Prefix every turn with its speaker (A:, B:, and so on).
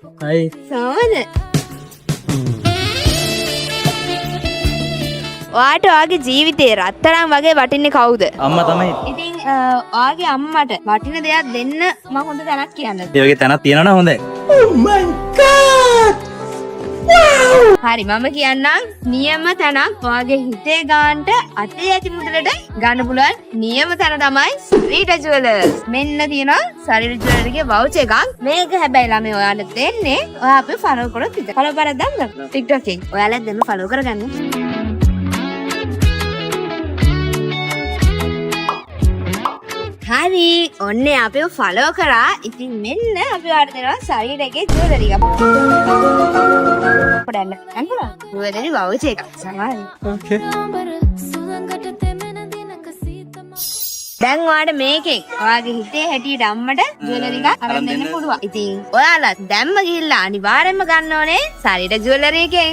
A: හයි.
B: සෝමද? ඔයාට ඔයාගේ ජීවිතේ රත්තරන් වගේ වටින්නේ කවුද?
A: අම්මා තමයි.
B: ඉතින් ඔයාගේ අම්මට වටින දෙයක් දෙන්න මම හොඳ තැනක් කියන්නද?
A: ඒ වගේ තැනක් තියෙනවා නම් හොඳයි.
B: හරි, මම කියන්නම් නියම තැනක්. ඔයාගේ හිතේ ගානට අතේ ඇති මුදලට ගන්න පුළුවන් නියම තැන තමයි සරිට ජුවලර්ස්. මෙන්න තියෙනවා සරිට ජුවලර් එකේ වවුචර් එකක්. මේක හැබැයි ළමයි ඔයාලට දෙන්නේ ඔයා අපිව ෆලෝ කරොත් විතරයි. ෆලෝ පාරක් දාන්න TikTok එකේ. ඔයාලත් දැන්ම ෆලෝ කරගන්න. හරි, ඔන්න අපිව ෆලෝ කරා. ඉතින් මෙන්න අපි ඔයාලට දෙනවා සරිට එකේ ජුවලරි එකක්. පොඩ්ඩක් ගන්න පුළුවන්. ජුවලරි වවුචර් එකක්. සමහරයි.
A: ඕකේ.
B: දැන් ඔයාලට මේකෙන් ඔයාගේ හිතේ හැටියට අම්මට ජුවලරි එකක් අරන් දෙන්න පුළුවන්. ඉතින් ඔයාලා දැම්ම ගිහිල්ලා අනිවාර්යෙන්ම ගන්න ඕනේ සරිට ජුවලරි එකෙන්.